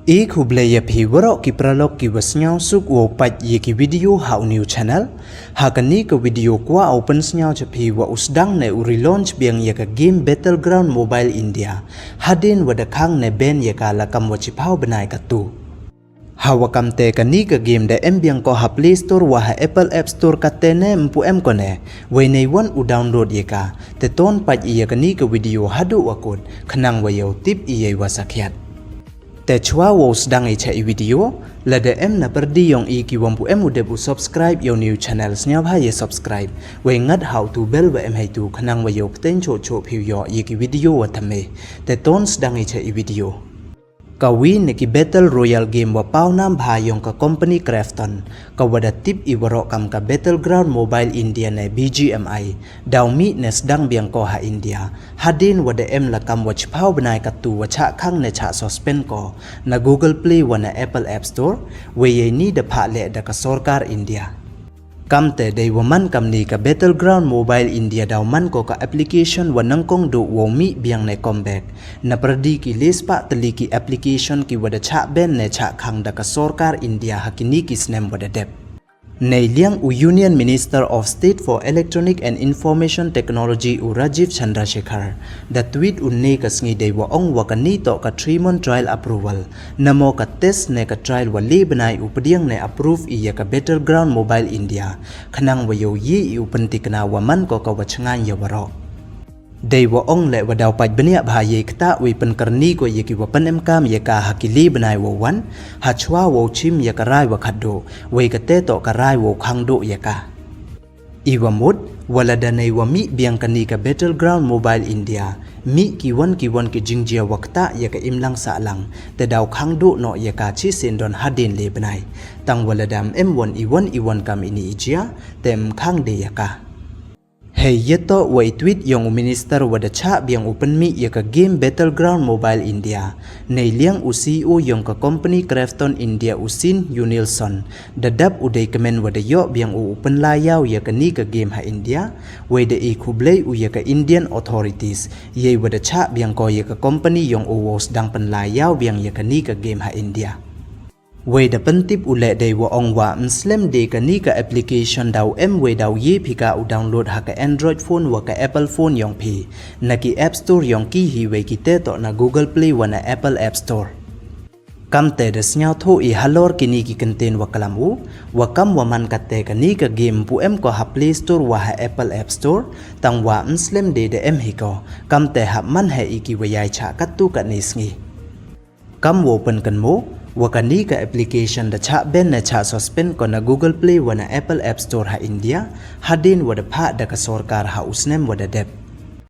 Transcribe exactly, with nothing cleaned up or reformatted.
E khublei ya phi waroh ki paralok ki wa sniawsuk wow pait ya ki video ha u new channel. Ha kani ka video kwah u pynsniaw cha phi wa u sdang ne u relaunch biang ya ka game Battleground Mobile India. Hadien wa da khang ne ban ya ka la kam wa chiphaw bnai katu. Ha wa kam te kani ka game da em biang ko ha Play Store wa ha Apple App Store, kate ne mpu em ko ne, wei nei wan u download ya ka. Te ton pait ya kani ka video haduh wa kut, khnang wa yow tip ya i wa sakhiat. Te chwa wow sdang i cha i video, lada em na pyrdi yong i ki wa mpu em u dep u subscribe ya u new channel, sniawbha ya subscribe, wei ngat ha u tu bell wa em heitu, khnang wa yow pteng choh choh phi u yoh ya ki video wa thymme. Te ton sdang i cha i video. Ka wi na ki Battle Royale game wa paw nam bha yong ka company Krafton, ka wa da tip i waroh kam ka Battleground Mobile India ne B G M I, daw mih ne sdang biang ko ha India. Hadien wa da em la kam wa chiphaw bnai katu wa chah khang ne chah suspend ko na Google Play wa na Apple App Store, wei yei ni da phah leh da ka sorkar India. Kam te dei wa man kam ni ka Battleground Mobile India daw man ko ka application wa nyngkong duh wow mih biang ne comeback. Na pyrdi ki le spah tylli ki application ki wa da chah ban ne chah khang da ka sorkar India ha kini ki snem wa da dep. Nei liang u Union Minister of State for Electronic and Information Technology u Rajeev Chandrasekhar, da tweet u ne ka sngi dei wa ong wa kani toh ka three month trial approval. Namo ka test ne ka trial wa le bnai u pdiang ne approve i ya ka Battleground Mobile India, khnang wa yow ye i u pyntikna wa man ko ka wa chngaiñ ya waroh. Dei wa ong leh wa daw pait bniah bha yei ktah wei pynkyrni ko ya ki wa pynemkam ya ka ha ki le bnai wow wan, ha chwa wow chim ya ka rai wa khatduh, wei kate toh ka rai wow khang duh ya ka. I wa mut, wa lada nei wa mih biang kani ka Battleground Mobile India, mih ki wan ki wan ki jingjia wa ktah ya ka imlang sahlang, te daw khang duh noh ya ka chi syndon hadien le bnai. Tang wa lada em wan i wan i wan kam ini i jia, te em khang de ya ka. Hei ya toh wa i tweet yong u minister wa da chah biang u pynmih ya ka game Battleground Mobile India, nei liang u C E O yong ka company Krafton India u Sean Unielson, da dap u dei kmen wa da yoh biang u u pynlai yaw ya kani ka game ha India, wei da i khublei u ya ka Indian authorities, yei wa da chah biang ko ya ka company yong u wow sdang pynlai yaw biang ya kani ka game ha India. Wei da pyntip u leh dei wa ong wa mslem de kani ka application daw em wei daw ye phi ka u download ha ka Android phone wa ka Apple phone yong phi, na ki App Store yong ki hi wei kite toh na Google Play wa na Apple App Store. Kam te da sniawthuh i halor kini ki kyntien wa klam u, wa kam wa man kate kani ka game pu em ko ha Play Store wa ha Apple App Store, tang wa mslem de da em hi ko, kam te hap man ha i ki wa yai chah katu kani sngi. Kam wow pynkynmaw, wa kani ka application da chah ban ne chah suspend ko na Google Play wa na Apple App Store ha India, hadien wa da phah da ka sorkar ha u snem wa da dep.